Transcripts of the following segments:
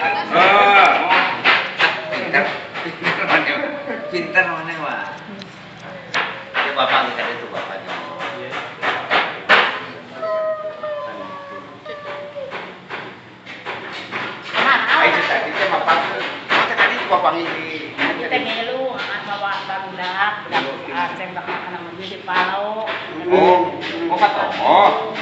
Oh. Pinter. Pinter mana? Pinter mana, Pak? Ya bapak kita itu bapaknya. Ayo tadi teh bapak. Masa tadi bapak ini. Kita ngeluh bawa barudak, budak asem bak makan sama di Palau. Oh, oh katomo.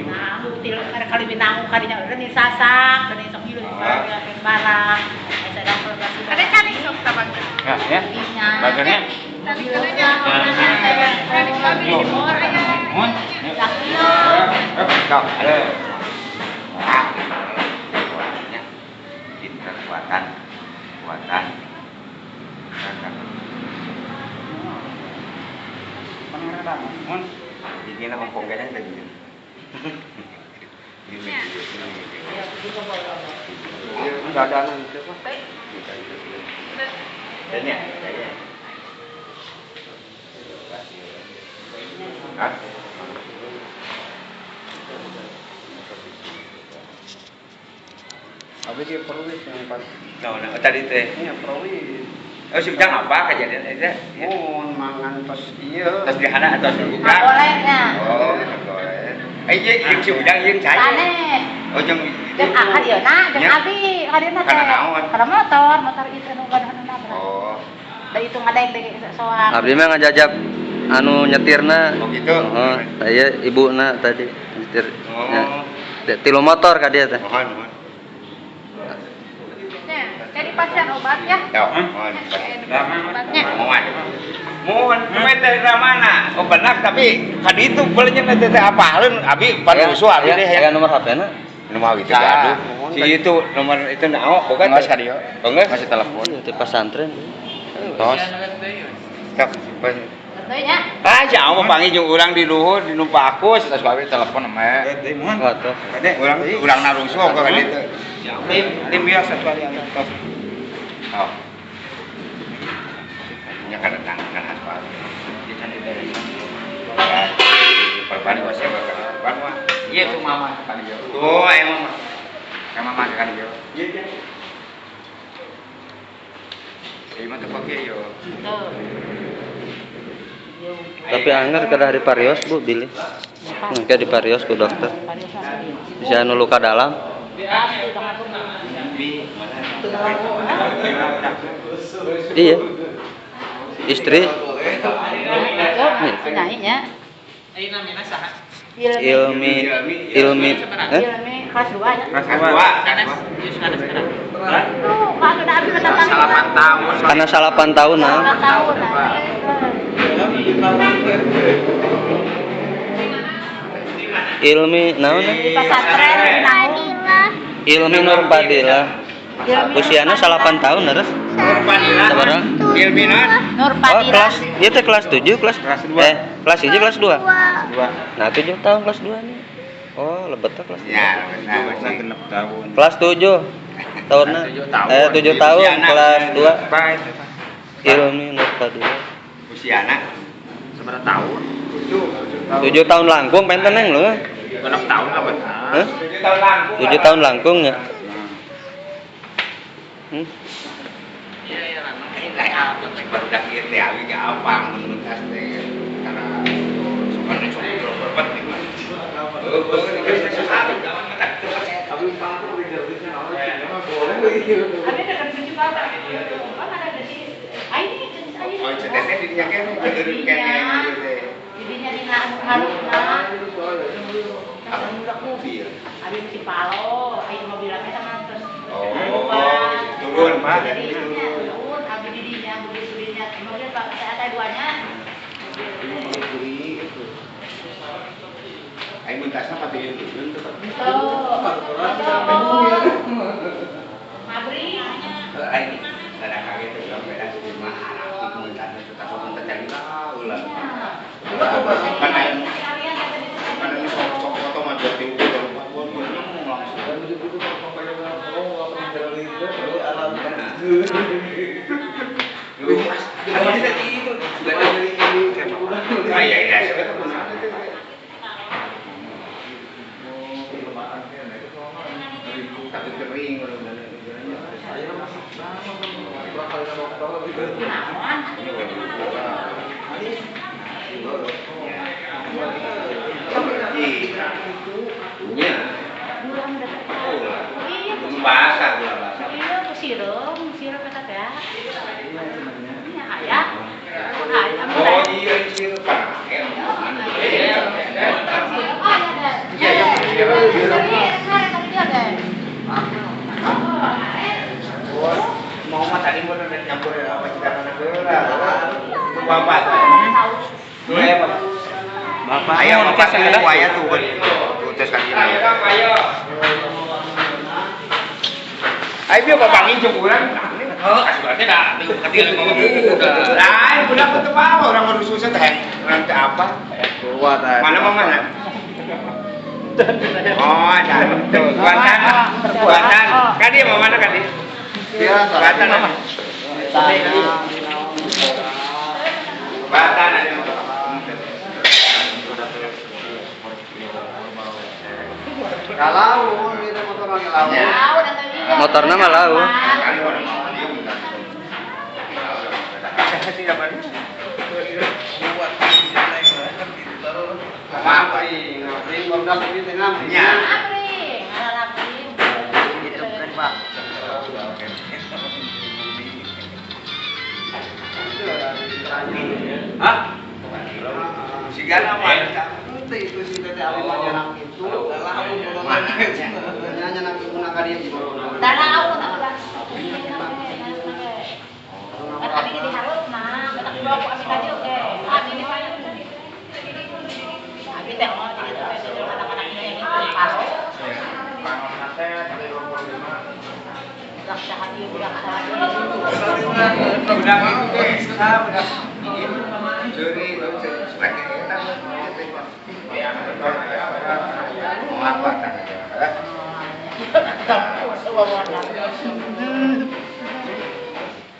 Nah, til kali binangu kadinya reuni sasak, reuni sok hidup barang. Ada cari sok tabang. Ya, ya. Bagangnya. Mun. Pinter buatan. Buatan. Mun. Jadi lah hongkongnya tadi. Enggak ada siapa? Dan ya, hah? Abi dia perwis yang pas. Nah, tadi teh. Iya, perwis. Oh, si Ujang apa kejadian itu? Oh, mangan tos ieu. Tos dihana atau dibuka? Bolehnya. Oh, boleh. Iya, jeung si Ujang jeung saya. Sanes. Oh, jeung jeung ka dieuna, jeung abi, ka dieuna teh. Kana naon? Kana motor, motor itu nu gaduh nu nabrak. Oh. Da itu ngadaeng deui soang. Abdi mah ngajajab anu nyetirna. Oh gitu. Oh, saya ibuna tadi nyetir. Oh. Tilu motor ka dieu teh. Mohon, mohon. Jadi pasien obat ya. Ya, mohon. Mohon. Mohon, teh mana? Oh benar tapi kan itu bolehnya teh teh apaleun abi pan usuh abi deh ya. Nomor HP-na? Nomor itu aduh. Si itu nomor itu naon boga teh. Ka dieu. Masih telepon. Di pesantren. Tos. Kap. Nya. Ah, jauh mah panggil jeung urang di luhur di Numpakus. Terus abi telepon mah. Mohon. Urang urang narusuh ka ditu. Tim biasa satu hari tos. Oh. Nya kana tangkan aspal. Di kan di dari. Perban wasiat perban mah. Iya tuh mama ka dieu. Tuh aya mama. Ka mama ka dieu. Iya iya. Ieu mah teu pake yo. Tapi anggar kada hari parios Bu bilih. Engke di parios ku dokter. Bisa anu luka dalam. Iya. Istri. Nyanyinya. Ilmi Ilmi. Ilmi kelas 2 ya. Kelas 2. Salapan tahun. Karena 8 tahun nah. Ilmi naon? Ilmi Nur Fadilah. Usianya 8 tahun harus. Nur Fadilah. Sabaraha? Ilmi Nur Fadilah. Oh, kelas ieu teh kelas 7, kelas 2. Kelas 1 kelas 2. 2. Nah, 7 tahun kelas 2 nih. Oh, lebetnya kelas 2. Ya, 6 tahun. Kelas 7. Tahunna. 7 tahun kelas 2. Ilmi Nur Fadilah. Usiana sabaraha tahun? 7 tahun langkung penten neng lu. 6 tahun apa? Hah? 7 tahun langkung. 7 tahun langkung ya. Iya iya lah. Ini barudak ieu teh abi ge apang mun tas teh karena sokan sok berbet nih mah. Oh, cetete didinya kene, eureun kene gitu teh. Didinya dina anu harupna. Mobil. Abi si Palo, aya mobil eta mah terus. Oh, turun Pak. Turun, abi didinya, mobil didinya, mobil Pak saya duanya. Aing muntasna pati turun tuh Pak. Mabri. Aing ada kaget tuh urang beda sih mah anak muntasna tetap muntas jadi lah ulah. Kan aing kan ini sok foto mah jadi langsung. Tapi kering udah. Iya. Basah gula basah. Iya, sirup, sirup kata teh. Iya, aya. Oh iya, sirup kan. Iya. Iya, mau mah tadi mau nyampur apa kita mana heula. Bapak. Bapak. Ayo bapak saya aya tuh. Tes kan gini. Ayo biar bapak nginjem urang. Heuh, asuransi da ketinggalan ngomong. Lain budak teu apa urang mah susah teh. Urang teh apa? Kuat. Mana mau mana? Oh, ada. Tuh, Kuantan. Kuantan. Kan dia mau mana kan dia? Kuantan. Kuantan ada. Kalau itu motor lau. Motorna mah lau. Hah? Sigana mah itu si tete abi mah nyanak itu nyanak ibuna ka dieu Tara aun lah. Abi di hareup mah, betak dibawa ku abi ka dieu ge. Abi di payun. Abi teh oh jadi teh anak-anak ini yang paro. Budak saha ieu budak saha. Budak itu teh budak. Curi lagi eta. Mau apa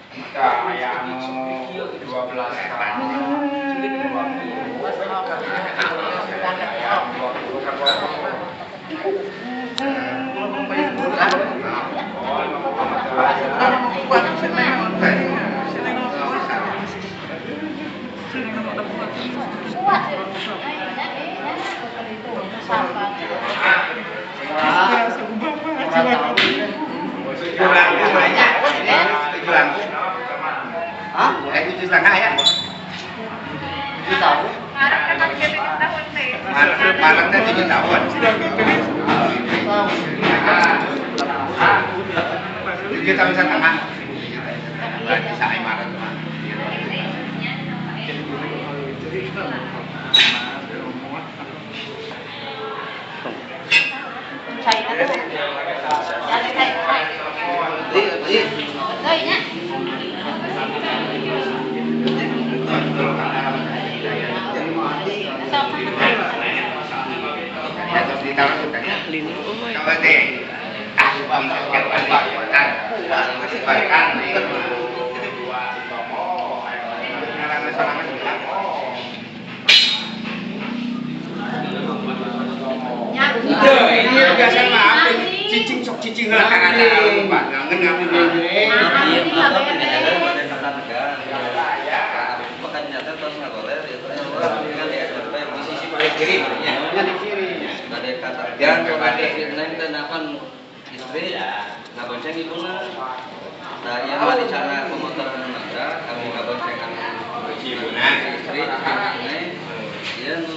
kita aya anu 12 tahun. Hah? 7,5 ya? 7 tahun. Maretnya 7 tahun. 7,5 tahun. Berarti saya Maret. Cicing sok cicing lah kan ada lupa ngangen ngangen istri ngabonceng ibuna. Nah, ieu mah dicara pemotor anu nabrak, kami ngaboncengan ibuna istri ieu nu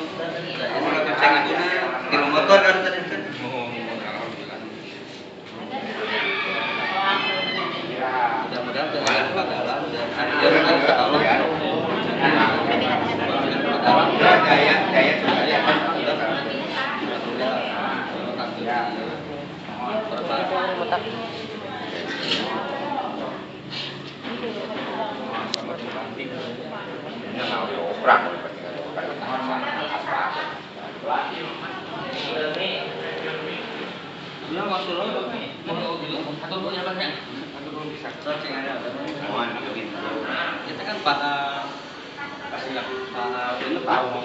ngabonceng ibuna tilu motor kan tadi teh. Mudah-mudahan dengan pagalan dan ada Allah. Daya daya Kita kan pada pasti tahu.